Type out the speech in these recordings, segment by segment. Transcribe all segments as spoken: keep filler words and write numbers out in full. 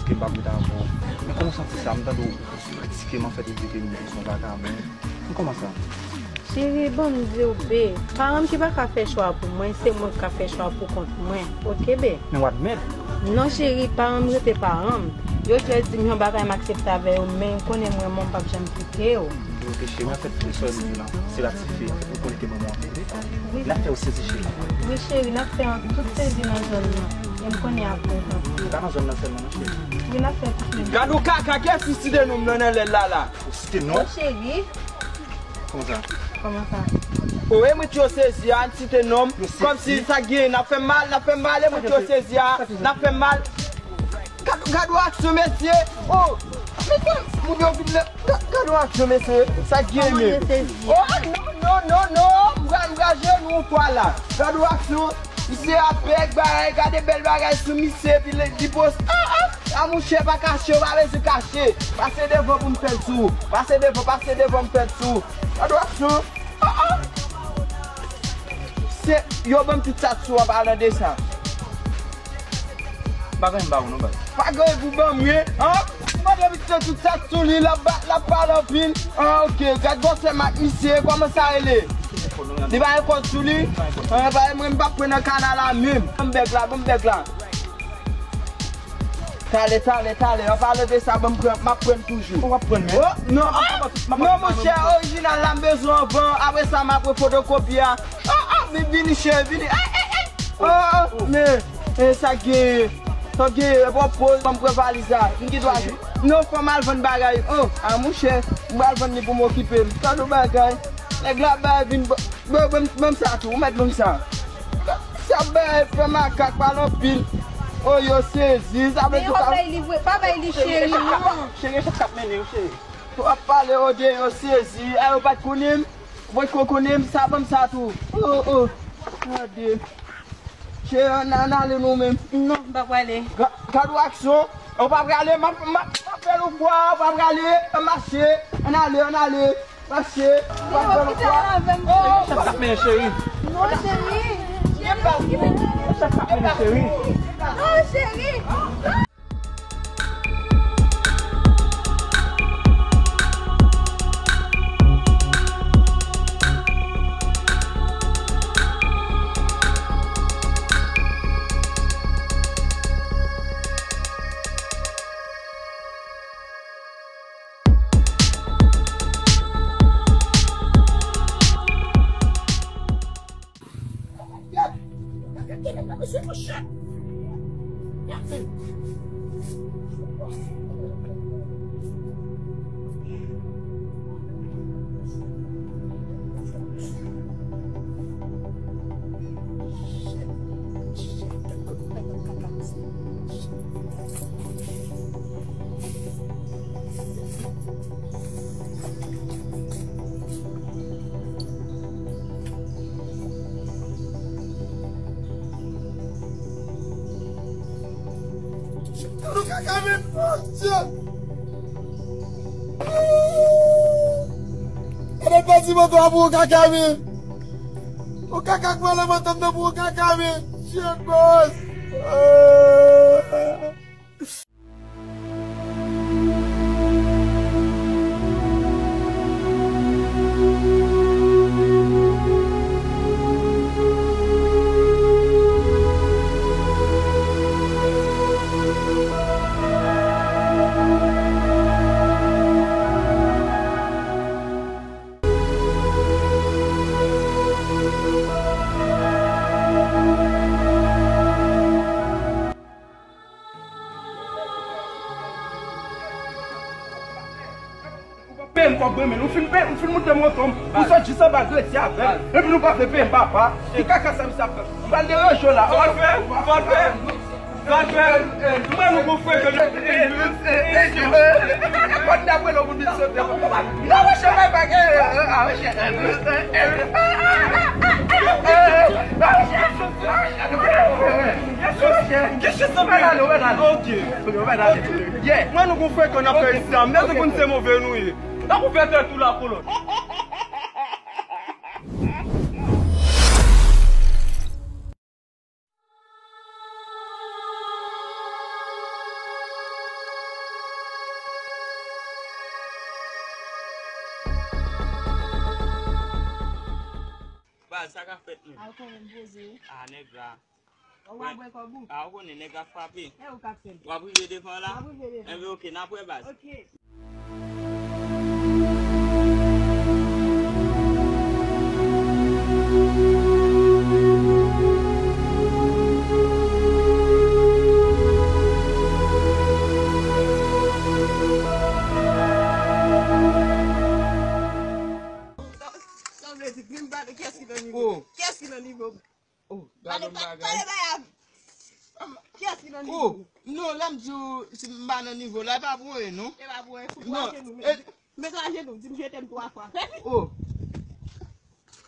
M p ap rete avè w. Men kòman w santi sa? M tande w kritike m, anfèt, ou di ke m se yon vagabon. Men kòman sa? Cheri, ban m di w, be, paran m ki pa ka fè chwa pou mwen, se mwen ki ka fè chwa pou kont mwen. Oke, be? Men w admèt. Non, cheri, paran m rete paran m. Yo dwe di m yon bagay m aksepte avè yo, men konnen mwen, mwen p ap janm kite w. Ok, cheri, men anfèt, se sa m di la. Se la ti fi, ou konnen ke manman w ap fè. Wi. N ap fè w sezi, cheri. Wi, cheri, n ap fè an tout sezi nan zòn nan. E m konnen y ap kontan. Se pa nan zòn nan sèlman, non, cheri. Wi, n ap fè tout sezi. Gad yon kaka, kiyès ki site non m nan, nan lè l la, la? Ou site non? Wi, cheri. Kòman sa? Kòman sa? O, e mwen ki yo sezi a, n site non m. Yo sezi. Kòmsi sa gen, n ap fè m mal, n ap fè m mal, e mwen ki yo sezi a, n ap fè m mal. Gad, gad yon aksyon, mesye. O, men moun yo vin lè. Gad, gad yon aksyon, mesye. Sa gen, men. O, non, non, non, non. M pral, m pral jenou yon fwa la. Gad yon aksyon. Misye ap bèk bagay, gade bèl bagay sou misye, epi li, li poste. Ah, ah. A mouche, pa kache, ou pa bezwen kache. Pase devan pou m fè l sou ou. Pase devan, pase devan m fè l sou ou. Gad yon aksyon. Ah, ah. Se, yo ban m tout sa sou an palan de sa. Pa gen m ba ou non, baz. Pa gen pou ban m, wi. An? M mande misye tout sa sou li, l ap ba, l ap pale anpil. An, ok, gad gwosè m ak misye, kòman sa rele? Li pa gen kòd sou li? An, pa, mwen, m p ap pran nan kanal la menm. Ban m bèk la, ban m bèk la. Talè, talè, talè. An palan de sa, ban m pran, m ap pran toujou. Ou ap pran, men? O, non, a, non, monchè, orijinal la, m bezwen anvan. Apre sa, m ap fotokopi a. A, a, vin, vini, cheri, vini. Ay, ay, ay. O, o, men, e, sa gen, sa gen, e, pran poz, ban m pran valiz la. M gen dwa, non, fò m al vann bagay. O, a, monchè, m pral vann li pou m okipe m. Gad yon bagay. Nèg la bay vin, ban, ban, ban, ban m sa tou, ou mèt ban m sa. Sa bay fè makak pale anpil. O, yo sezi, sa vle di sa. Men yo bay li vre, pa bay li cheri, non. Cheri, e chèf k ap mennen yo, cheri. Yo ap pale, o, de yo sezi. A, yo pa t konnen m. Ou pa t ko konnen m, sa ban m sa tou. O, o. Gade. Cheri, ann, ann ale nou menm. Non, m pa prale. Ga-, gad yon aksyon. Ou pa prale, m ap, m ap, m ap fè l yon fwa, ou pa prale, ann mache. Ann ale, ann ale. Mache, pa pran lòt bwa. Chèf k ap mennen cheri. Non, cheri. Chèf k ap mennen cheri. Non, cheri. Gad yon kaka, men, oh, Dye. Gade pèdi moto a pou yon kaka, men. Yon kaka k pran nan moto m nan pou yon kaka, men. Shit, boss. Ah. Ou pa peye m kòb mwen, men. Ou fin peye, ou fin moute moto m. Ou sot jis anba gredi avè l. Epi nou pa vle peye m, papa. Ki kaka sa misye ap fè? M pral deranje w la. Sa w ap fè? Sa w ap fè? Sa w ap fè? Mwen, nou gon frè ke nou. Kòm n ap rele w pou vin sote. Non, monchè, bay bagay. Ah, monchè. Ki chans nou pral ale, ou pral ale. Ok. Ou pral ale. Yeah. Mwen, nou gon frè ke n ap fè isi a. M bezwen konn se move nou ye. N ap ouvè tèt ou la, kolòn. Sa k ap fèt menm? Al konnen m poze. A, nèg la. Ou pa bwè kòb ou? A, ou konnen nèg la frape. E ou k ap fè l. W ap rive devan la? M ap rive devan. Enben, oke, n ap wè baz. Oke. Sa, sa vle di, Dream Battle, kiyès ki nan nivo? Oh. Kiyès ki nan nivo? Oh, gade yon bagay. Pale bay a. Kiyès ki nan nivo? Oh, non, lè m di w si m pa nan nivo la, e pa pou anyen, non. E pa pou anyen, fout ou ajenou. Mete ajenou, di m je t'aime twa fwa. Oh.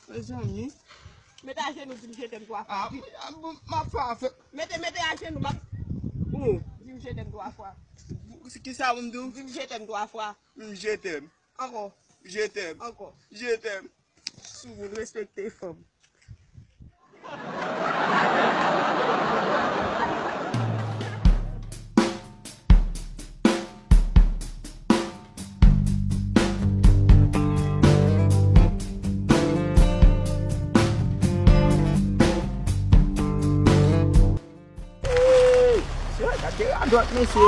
Mezanmi. Mete ajenou, di m je t'aime twa fwa. Ah, ah, bon, m ap fè afè. Mete, mete ajenou, m ap. Oh. Di m je t'aime twa fwa. Kisa pou m di w? Di m je t'aime twa fwa. Mm, je t'aime. Ankò. Je t'aime. Ankò. Je t'aime. Soumoun, respekte fanm. Mesye, gade radòt, mesye.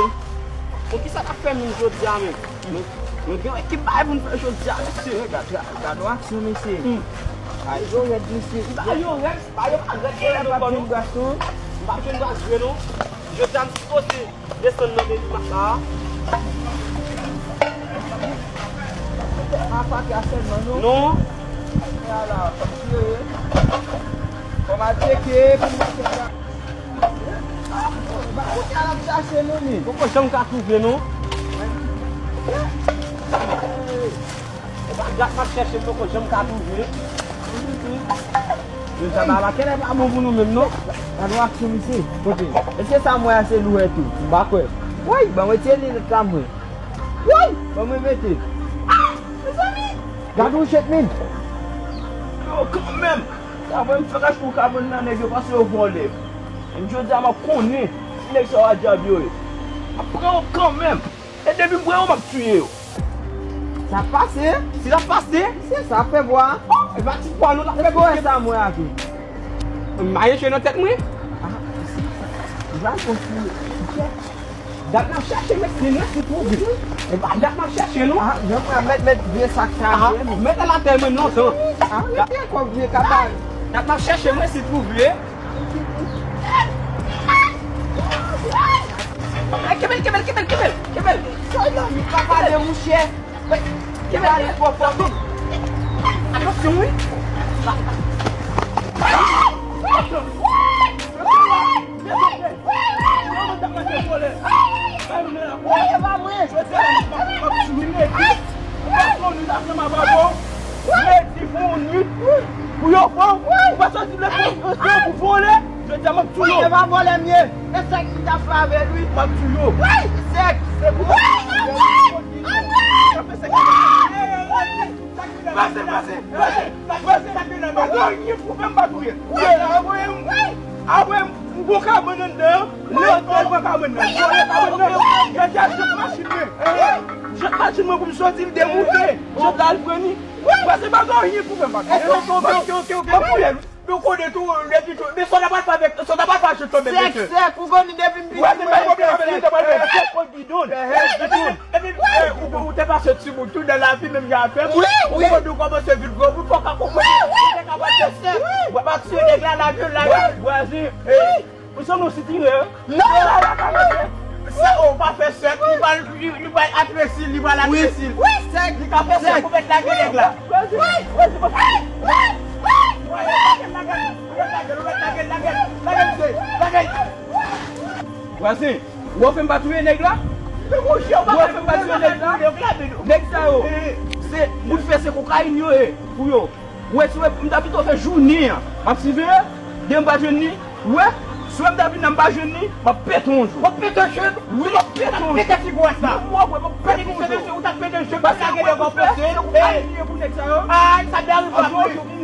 Bon, kisa n ap fè menm jodi a menm? Nou, nou gen yon ekip bagay pou n fè jodi a, mesye. Gade, gade, gade yon aksyon, mesye. Hmm. Ay, yo rèd, mesye. Ba yo rèd, ba yo pa rèd, yo rèd, pa jwenn bras, non. M pa jwenn bras vre, non. Jodi a, m sipoze desann nan deli match la. Atake a sèlman, non. Non. Ala, fò m tire. Fò m al tcheke pou m tcheke. Ba kote a l ap chache nou menm? Poko janm ka twouve non. E pa dat m ap chèche m poko janm ka twouve. Yo sa ba la kèlè pa bon pou nou menm non. Gade yon aksyon misye. Kote? Èske sa m wè a se lou tou? M pa kwè. Woy, ban mwen tire linèt la mwen. Woy, ban mwen mete. Ah, mezanmi. Gade yon chet menm. Yo, kanmenm. Sa vre m fè kach pou kabann nan nèg yo panse yo vòlè. Menm jodi a m ap konnen si nèg sa yo a dyab yo ye. M ap pran yo kanmenm. E depi m pran yo, m ap tiye yo. Sa ap pase? Si l ap pase? Se sa ap fè bwa. E pa ti bwa non, l ap fè bwa. Sa mwen ake. M mache nan tèt mwen. Ah, li va konstwi. Dat m ap chèche, men si nou si twouve. E pa dat m ap chèche non. Ah, jan mwen mèt mèt vye sak sa. Ah, mèt al atè mwen non tan. Ah, mete kòb vye kaba. Dat m ap chèche, mwen si twouve. Ay, kenbe l, kenbe l, kenbe l, kenbe l, kenbe l. Soy nan mi pa pale mouche. Kenbe l twò fò. Atansyon wi. Pou yo fò, ou pa soti lekòl, ou se pou vole, jodi a m ap tou yo. E pa vòlè m ye, e sèk m t ap fè avè l wi. M ap tou yo. Sèk, sèk ou t ap fè avè l. Pase, pase, pase, pase, pase. Pa gen anyen pou fè m pa touye. Apre m, apre m, m gon kabann anndan. Lè yo fè l pran kabann nan. Yo fè kabann nan. Jodi a jant machin mwen. Jant machin mwen pou m soti l demoute. Jant la al pran li. Pase pa gen anyen pou fè m pa touye. Oke, oke, oke, oke. M ap touye l. Nou konnen tou, depi tou. Men sa w ta pral fè avèk, sa w ta pral fè ak jant lan menm mesye. Sèk, sèk, ou konnen depi m piti mwen sèk, sèk. Epi, epi, ou, ou te pase timoun tou nan lavi, menm jan avè m. Wi, wi. Ou konprann, ou kòmanse vin granmoun, ou te ka pral fè sèk. Wi. W ap tiye nèg la, lage l, lage l, vwazen. Wi. Ou sanble yon sitirè, wi. Non. Sa, ou pa fè sèk, li pral, li, li pral agresi, li pral agresi. Wi, sèk. Li ka fè sèk, ou mèt lage nèg la. Wi. Lage l, lage l, lage l, lage l, lage l, lage l. Vwazen, ou wè fè m pa touye nèg la? Ou wè fè m pa touye nèg la? Nèg sa yo, se bout fè, se kokayin yo ye pou yo. Ou wè, si w wè m ta pito fè jounen an, m ap siveye, demen m pa jwenn li, ou wè, si w wè m ta vin la, m pa jwenn li, m ap pete yon jou. W ap pete yon jou? Wi, m ap pete yon jou. Pete figi w sa. Wi, w ap wè, m ap pete yon jou. Ou t ap pete yon jou, m ap lage nèg w ap pete. Ay, sa te rive apre.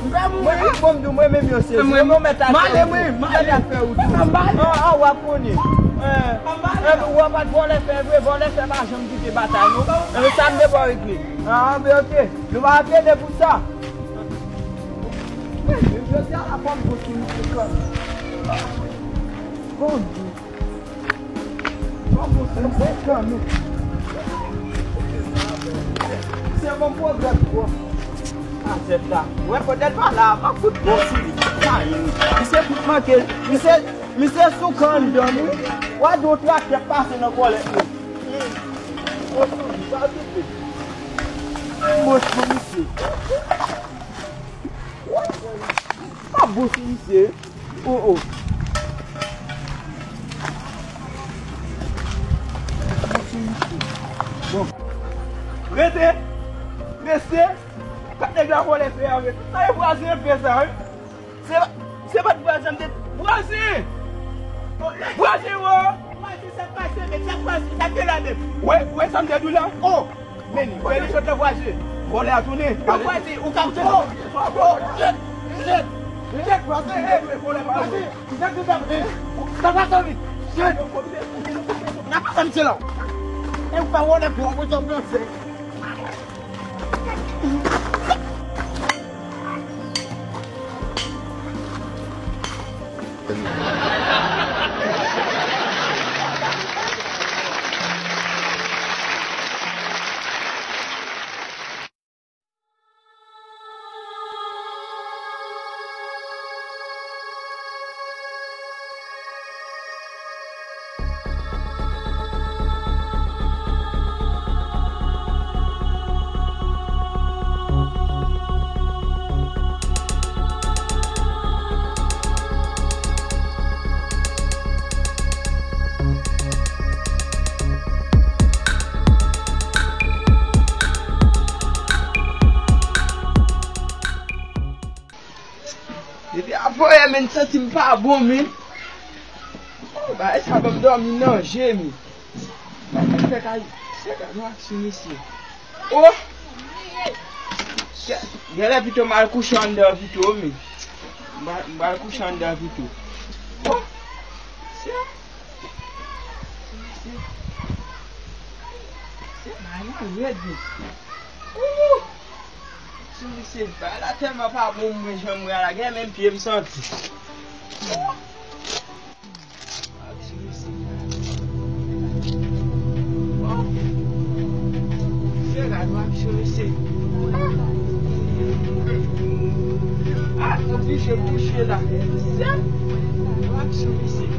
M fè mouri. Mwen, ah, bon, m di w, mwen menm yo sezi. Mwen, mwen mèt atè. M ale, mwen, m ale. Gade afè ou tou. An, an, w ap konnen. Eh, eh, w ap vòlè fè vre, vòlè fè pa janm kite batay, non. Eh, sa m te bò regle. Ah, men ok. Nou pa ap ede pou sa. Jodi a la fòm pou sou misye kanmenm. Bondye. Fòm pou sou misye kanmenm. Se bon pwoblèm twòp. A zèt la. Wè, Fodèl pa la, m ap fout bon sou li. Misye fout manke. Misye, misye sou kanmenm, wi. W a di yon traktè pase nan kòlèt li. Bon sou li, pa toufe. Bon sou misye. Wè, pa bon sou misye. Oh, oh. Bon. Rete. Rete. Kat nèg la vòlè fè a, men. Sa e vwazen fè sa, wi. Se, se pa t vwazen, m te vwazen. Vwazen, wo. Vwazen, sa k pase, men sa k pase, sa k gen la menm. Wè, wè sa m te di w la. Oh. Meni, meni, sot nan vwazen. Vòlè a tounen. Nan vwazen, ou ka, oh, oh, shit, shit, shit, vwazen, eh, vòlè pa vre. Shit, shit, shit. Sa va, sa vit. Shit. N ap fè misye la. E ou pa vòlè pou ou, ou te vwazen. Depi apre yè, men, m santi m pa bon, men. Oh, bagay sa ban m dòmi nan je, men. Fè kay, fè kay, nou ak sou misye. Oh! Gè-, genlè pito m al kouche anndan pito, men. M al, m al kouche anndan pito. Oh! Se, se, se bagay la rèd, men. Ooh! Sou misye, bagay la tèlman pa bon, mwen, jan m wè a la, gen menm pye m santi. Sou misye. Oh! Fè gad, w ap sou misye. Ah, oblije kouche la. W ap sou misye.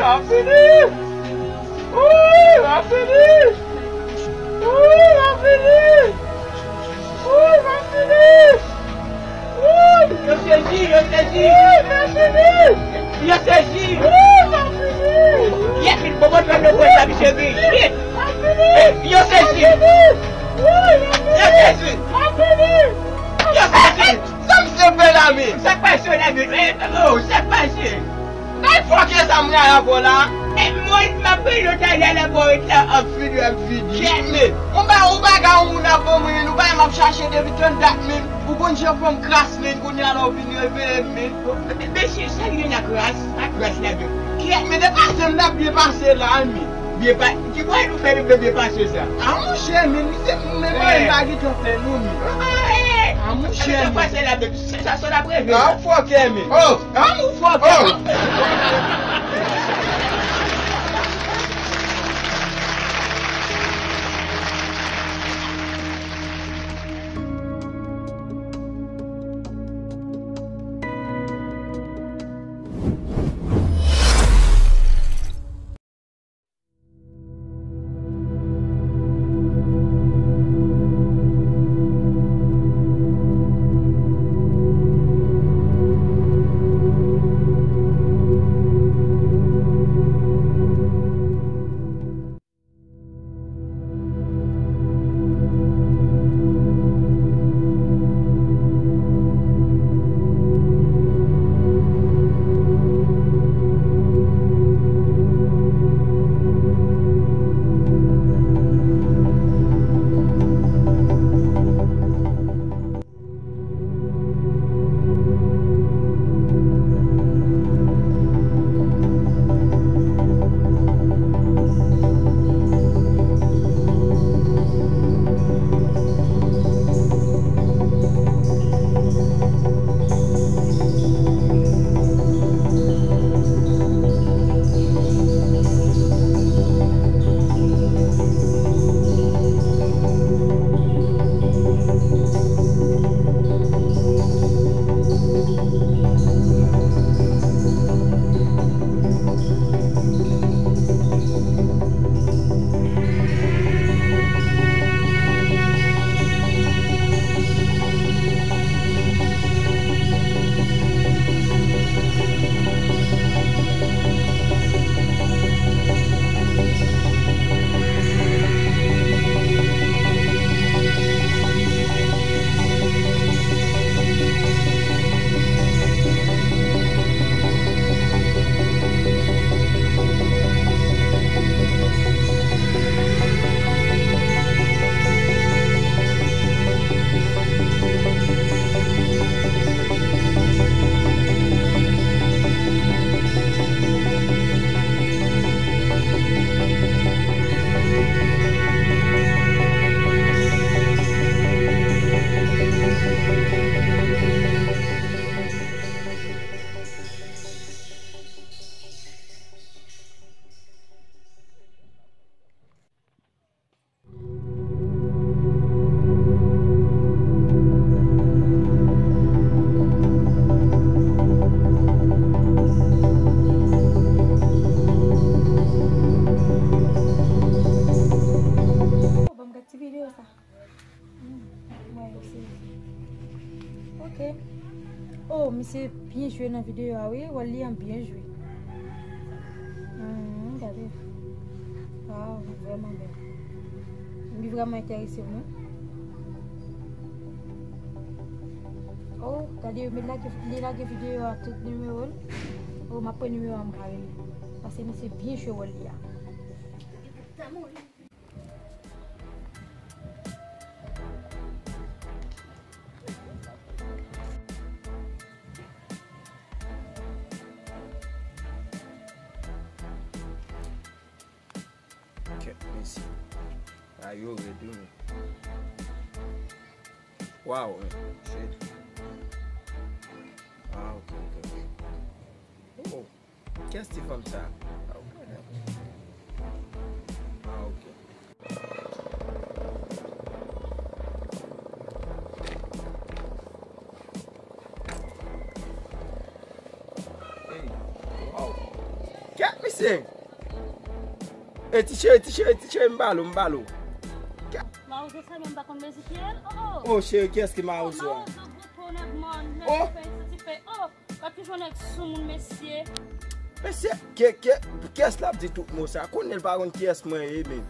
M ap fini! Wouy, m ap fini! Wouy, m ap fini! Wouy, m ap fini! Wouy! Yo sezi, yo sezi! Wouy, m ap fini! Yo sezi! Wouy, m ap fini! Yes, il faut montrer le point sa, misye vin. Yes! M ap fini! Yo sezi! M ap fini! Wouy, m ap fini! Yo sezi! M ap fini! Yo sezi! Sa misye fè la, men? Sa k pase la, men? Eh, oh, sa k pase? Ay, fòkè sa m rayi avè w la. E mwen, m ap rele w talè la, bò, ret la, ap fini, ap fini. Kèt, men. Ou pa, ou pa ka yon moun ap ban mwen, men ou pa m ap chache depi tann dat, men. Ou konn jan fanm kras, men, kounye a la ou vin reveye m, men. Men, men, se sa l gen la kras, sa kras la, men. Kèt, men, depase m, n ap byen pase la, men. Byen pa-, ki bò nou fè nou byen pase sa? A, monchè, men, misye, men, mwen, m pa gen tan fè nou, men. A, monchè, men. Sa pase la, men. Sa, sa, sa n ap reve. A, fòkè, men. Oh! An, ou fò, oh! Ban m gad ti videyo sa. Hmm, mwen yo sezi. Ok. Oh, misye byen jwe nan videyo a, wi. Wòl li an byen jwe. Hmm, gade. Waw, vrèman bèl. Li vrèman enterese m, wi. Oh, gade, yo met lage, li lage videyo a tout nimewo l. Oh, m ap pran nimewo a, m ka rele. Paske misye byen jwe wòl li a. Kèt, mesye. A yo red wi, men. Wow, shit. Ah, ok, ok, ok. Oh. Kiyès ti fanm sa? Ah, ok. Hey, wow. Kèt Mesye. E ti cheri, ti cheri, ti cheri, m ba l ou, m ba l ou. Mawozo sa menm pa konn mezi kiyès? Oh, oh. Oh, cheri, kiyès ki mawozo a? Mawozo gwo po nèg mòn, nèg Oh. Fèy santi fèy. Oh, pa toujou nèg soumoun, mesye. Mesye, ke, ke, kiyès l ap di tout mo sa? Konnen l pa konn kiyès mwen ye, men.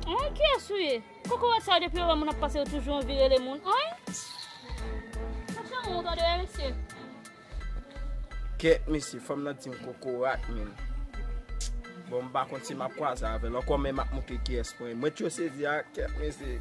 Oh, kiyès ou ye? Kokorat sa yo depi yo wè moun ap pase yo toujou anvi rele moun. Oy! Sa fè wont tande, mesye. Kèt mesye, fanm nan di m kokorat menm. Bon, m pa konn si m ap kwaze avè l ankò, men m ap montre kiyès mwen. Mwen tjo sezi a, kèt mesye.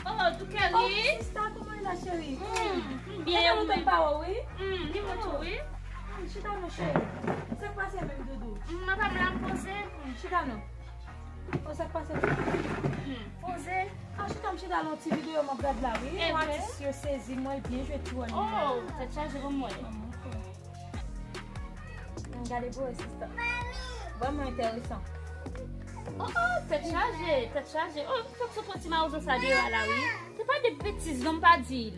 Oh, Dukelly. Oh, sista, kòman w ye la, cheri? Mm, m byen, e ou menm? Sa fè lontan m pa wè w, wi. Mm, ni mwen tou, wi. Mm, chita non, cheri. Sa k pase menm, doudou? Mm, mwen pa m la, m poze. Mm, chita non. Oh, sa k pase? Mm, poze. Ah, chita, m chita nan ti videyo m ap gad la, wi. Yon atis yo sezi, m wè l byen jwe ti wòl li. Oh, tèt chaje pou mwen. Mm, ok. Gade pou wè, sista. Vrèman enteresan. Oh, oh, tèt chaje, tèt chaje. Oh, fòk sot pran ti mawozo sa deyò a la, wi. Se pa de betiz, non, m pa di l.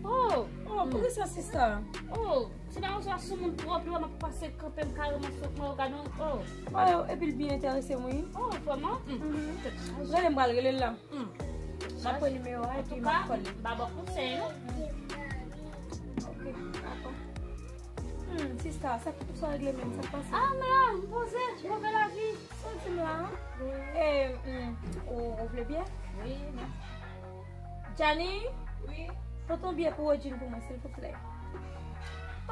Oh. Oh, poukisa, sista? Oh, ti mawozo a sou moun twòp, li wè m ap pase kanpe m kareman sot mwen, gade yon, oh. Oh, epi l byen enterese m, wi. Oh, vrèman? Mm. Mhm. Tèt chaje. Gade, m pral rele l la. Hmm. M ap pran nimewo a epi m ap kòl li. Antouka, m pa ba w konsèy, non. Ok, dakò. Hmm, sista, sa k, sa w regle menm, sa k pase? Ah, m la, m poze, move lavi. Sa w di m la? Wi. E, hmm, ou, ou vle byè? Wi, mèsi. Jani? Wi. Pote yon byè pou Rodjin pou mwen, silvouplè.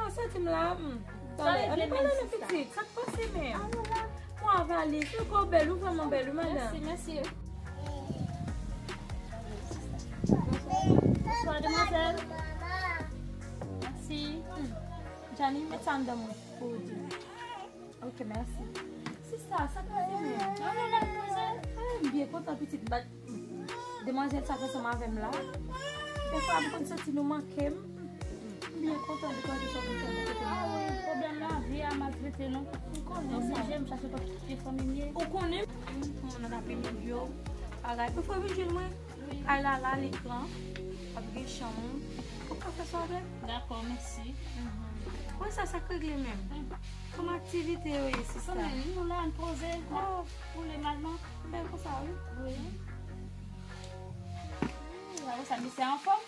Oh, sa w di m la? Hmm. Sa w regle menm, sista? Ann pale non, pitit, sa k pase menm? Ah, voilà. Mwen avaliz, ou ko bèl, ou vrèman bèl, wi, madanm. Mèsi, mèsi. Bonswa, demwazèl. Mèsi. Hmm. Jani, met sa anndan mwen pou ou di. Ok, mèsi. Sista, sa k pase menm? Non, non, non, demwazèl. Ah, m byen kontan, pitit. Demwazèl sa k ansanm avè m la. Dèfwa m konn santi nou manke m. M byen kontan de konnen sa nou fè pou kote m. Ah wi, pwoblèm lavi a maltrete nou. M konnen sa. M oblije, m chache pa kite fanmi m ye. Ou konnen m, kòman nan lavi nou yo. Bagay, pou fò vin jwenn mwen. Wi. Kay la la, li gran. Ap gen chanm ou. Ou ka fè sa w vle. Dakò, mèsi. Mhm. Wè sa, sa k regle menm. Mm. Kòman aktivite yo ye, sista? Fanmi, nou la, n poze, n ap woule mal non. Bèl konsa, wi. Wi. Apre sa, misye anfòm?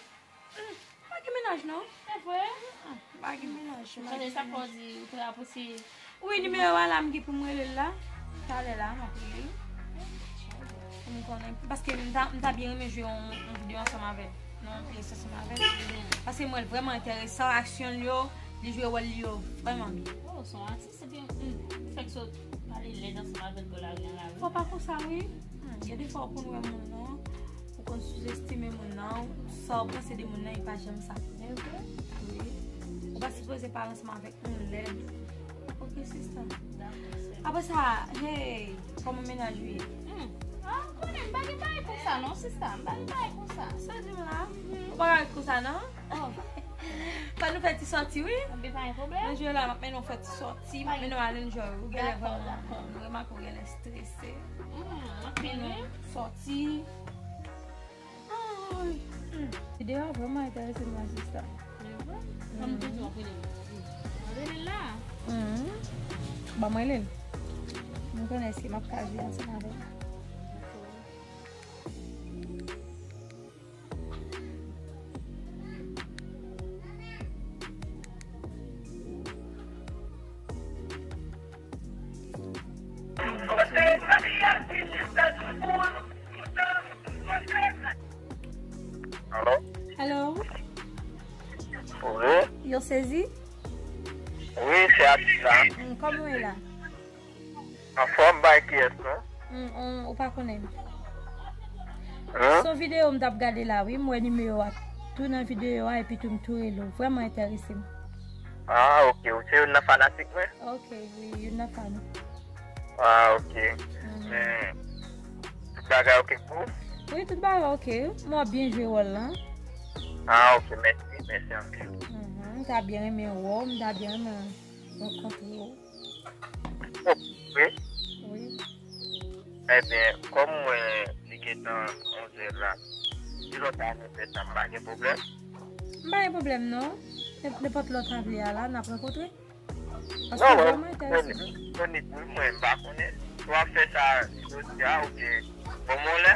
Hmm, pa gen mennaj, non. Se vre? Hmm, pa gen mennaj. Tande sa fò di, ou te apresye. Wi, nimewo a la, m gen pou m rele l la. Talè la, m ap rele l. Pou m konnen. Paske m ta, m ta byen renmen jwe yon, yon videyo ansanm avè l. Non, yon pyès ansanm avè l. Paske m wè l vrèman enteresan, aksyon l yo, li jwe wòl li yo vrèman byen. Oh, se yon atis. Ebyen, hmm, fèk sot pale lèd ansanm avè l bò lari an la, wi. Fò pa konsa, wi. Hmm, gen de fwa ou konn wè moun nan, ou konn souzestime moun nan, sa ou panse de moun nan, li pa janm sa. Se vre? Wi. Ou pa sipoze pale ansanm avèk moun lèd. Ok, sista. Dakò, sè. Apre sa, hey, kòman mennaj ou ye? Hmm. Ah, m konnen, m pa gen bagay konsa, non, sista. M pa gen bagay konsa. Sa w di m la? Mhm. Ou pa gen bagay konsa, non? Oh. Fò nou fè ti sòti, wi. Anben, pa gen pwoblèm. Nan jwe la, m ap mennen w fè ti sòti, m ap mennen w al enjoy. Ou genlè vrèman, m remake w genlè strese. Hmm, anpil, wi. Sòti. Ay. Hmm. Videyo a vrèman enterese m la, sista. Men vre? Kòm m te di w, ap rele l. Rele l la. Hmm. Ban mwen rele l. M konnen si m ap ka jwe ansanm avè l. Alo? Alo? Wi? Yo sezi? Wi, se atis la. Mm, kòman w ye la? Anfòm, bay kiyès non? Mm, mm, ou pa konnen m. Hein? Se yon videyo m t ap gade la, wi. M wè nimewo a tou nan videyo a, epi tou m tou rele w. Vrèman enterese m. Ah, ok. Ou se youn nan fanatik mwen? Ok, wi, youn nan fan ou. Ah, ok. Mhm. Men, tout bagay ok pou ou? Wi, tout bagay ok. M wè w byen jwe wòl lan. Ah, ok. Mèsi, mèsi anpil. Mhm. M ta byen renmen wè w, m ta byen renmen rankontre w. Wi. Wi. Ebyen, kòm mwen, li gentan onzè la, si lòt ane fè sa, m pa gen pwoblèm? M pa gen pwoblèm, non. Nenp-, nenpòt lè w ta vle a la, n ap rankontre. Paske non, mwen, vrèman enterese. Mwen, mwen, mwen, mwen pa konnen. Si w ap fè sa jodi a, oubyen bon, mwen lè?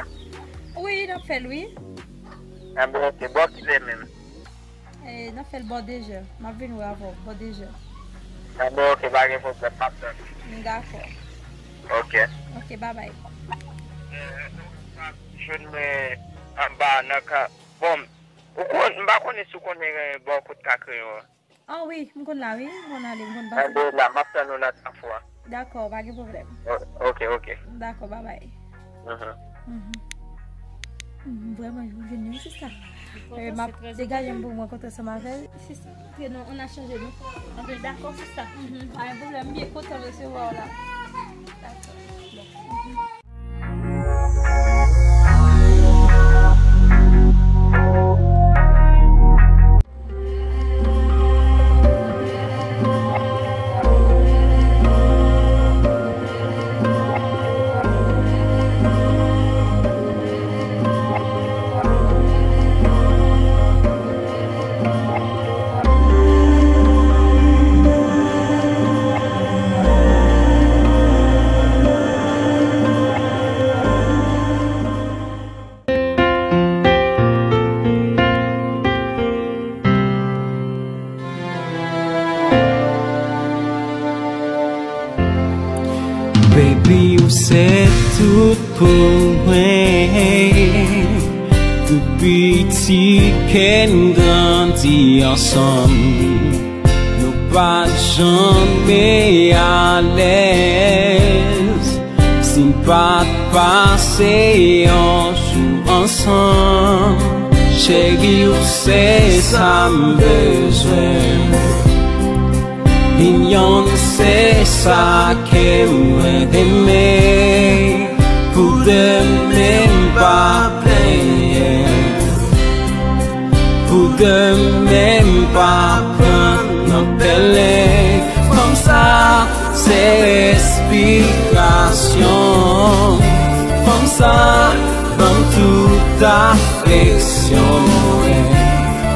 Wi, n ap fè l, wi. Ebyen, ok, bò kilè menm? E, n ap fè l bò de zè. M ap vin wè avè w bò de zè. Ebyen, ok, pa gen pwoblèm, m ap tann. Dakò. Ok. Ok, babay. Jwenn mwen anba nan ka. Bon, ou konn, m pa konnen si w konnen bò kote ka kreyon an. Ah wi, m konn la wi, m konn ale, m konn pase. Ebyen, la, m ap tann ou lòt fwa. Dakò, pa gen pwoblèm. O-, ok, ok. Dakò, babay. Mhm. Mhm. M vrèman jwenn li, sista. M kontan, m ap degaje m pou m rankontre ansanm avè l. Sista, antre non, ann chanje non. Antre, dakò, sista. Mhm, pa gen pwoblèm, m byen kontan resevwa w la. Dakò. Baby, ou se tout pou mwen. Depi piti ke n grandi ansanm, nou pa t janm alèz. Si n pa t pase yon jou ansanm, cheri, ou se sa m bezwen. Minyon, se sa ke mwen renmen. Pou demen m pa plenyen. Pou demen m pa pran nan pèlen. Fanm sa se respirasyon. Fanm sa ban m tout afeksyon.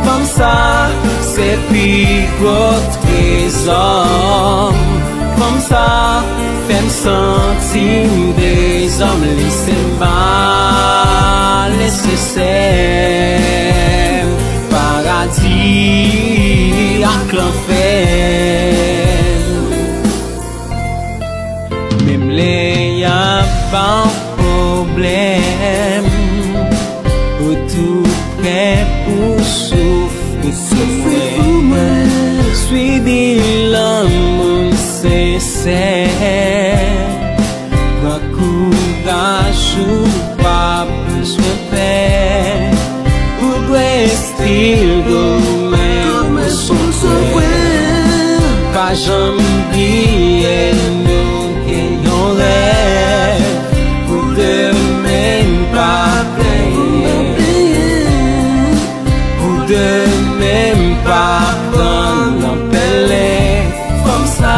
Fanm sa se pi gwo trezò m. Fanm sa fè m santi m dezòm, li se malesesè m, paradi ak lanfè m. Menm lè y ap ba w pwoblèm, ou tou prè pou soufri pou mwen. Sweetie, lanmou n sensè, pran kouraj ou pa bezwen pè. Ou dwe stil dòmi sou frè. Pa janm bliye nou gen yon rèv. Pou demen n pa plenyen. Pou demen m pa pran nan pèlen. Fanm sa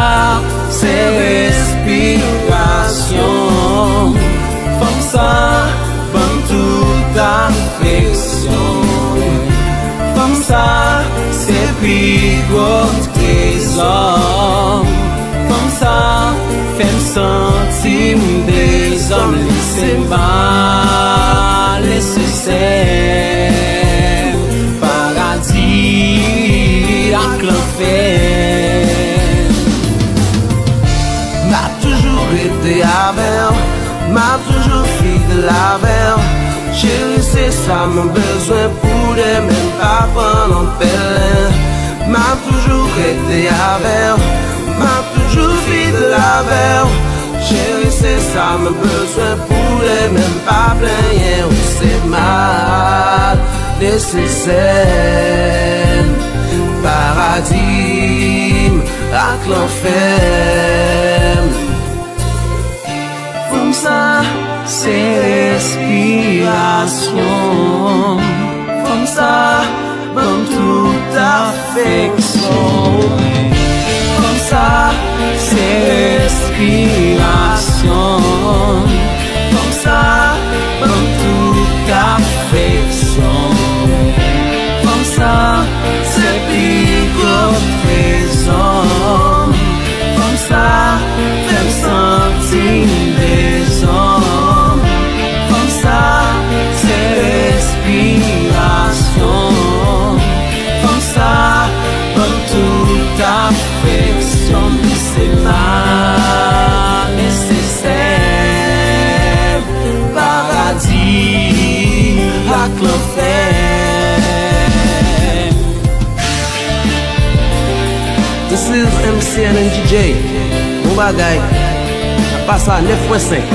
se respirasyon. Fanm sa ban m tout afeksyon. Fanm sa se pi gwo trezò m. Fanm sa fè m santi m dezòm, li se malesesè m, paradi ak lanfè m. M a toujou rete avè w, m a toujou fidèl avè w. Cheri, se sa mwen bezwen pou demen m pa pran nan pèlen. M a toujou rete avè w, m a toujou fidèl avè w. Cheri, se sa m bezwen pou lè menm pa plenyen ou se mal nesesè. Paradi m ak lanfè m. Fanm sa se respirasyon. Fanm sa ban m tout afeksyon. Fanm sa se respirasyon. Fanm sa ban m tout afeksyon. Fanm sa se pi gwo trezò m. Fanm sa fè m santi m dezòm. Fanm sa se respirasyon. Fanm sa ban m tout afeksyon m. Se mal nesesè. Paradi ak lanfè. This is M C N and D J. Bon bagay. N ap pase a nèf pwen senk.